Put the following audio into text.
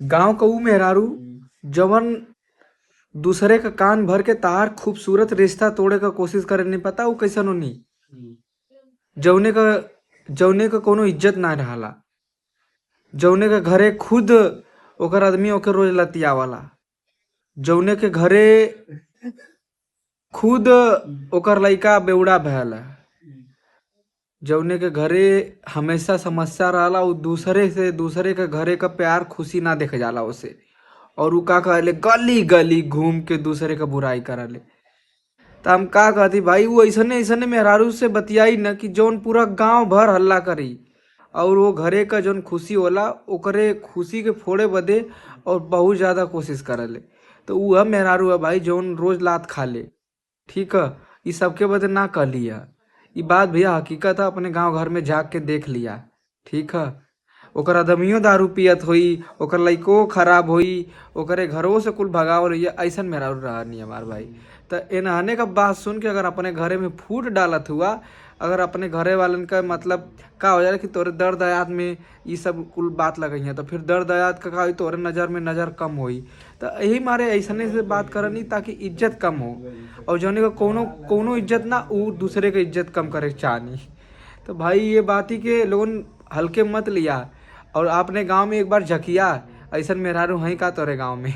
गांव क ऊ मेहरारू जवन दूसरे क कान भर के तार खूबसूरत रिश्ता तोड़े क कोशिश करे, नहीं पता ऊ कैसन होनी, जौने क कोनो इज्जत ना रहला, जौने के घरे खुद ओकर आदमी ओके रोज लतियावला, जौने के घरे खुद ओकर लइका बेवड़ा भयल, जौने के घरे हमेशा समस्या रहला, उ दूसरे से दूसरे के घरे का प्यार खुशी ना देखे जाला उसे, और उ का कहले गली गली घूम के दूसरे का बुराई करले। त हम का कहती भाई, उ ऐसने ऐसने मेहरारू से बतियाई न कि जौन पूरा गांव भर हल्ला करी, और वो घरे का जौन खुशी होला ओकरे खुशी के फोड़े बदे और बहुत ज़्यादा कोशिश करले। तो उ ह मेहरारू है भाई जौन रोज लात खा ले, ठीक है। ई सबके बदे ना कहली है ई बात भैया, हकीकत है, अपने गांव घर में झाँक के देख लिया, ठीक है। ओकर आदमियों दारू पियत होई, ओकर लइको खराब होई, ओकरे घरों से कुल भगावल होई, ऐसन मेहरारू रहनी हमार भाई। त एनहने का बात सुन के अगर अपने घरे में फूट डालत हुआ, अगर अपने घरे वालन का मतलब का हो जाला कि तोरे दर्द आयात में ई सब कुल बात लगई है, तो फिर दर्द आयात का का होई, तोरे नज़र में नज़र कम होई। त यही मारे ऐसने से बात करनी ताकि इज्जत कम हो, और जौने का कोनो कोनो इज्जत ना ऊ दूसरे के इज्जत कम करे के चाहनी। तो भाई ये बात ही के लोगन हल्के मत लिया, और आपने गांव में एक बार झकिया ऐसन मेहरारू हई का तोरे गांव में।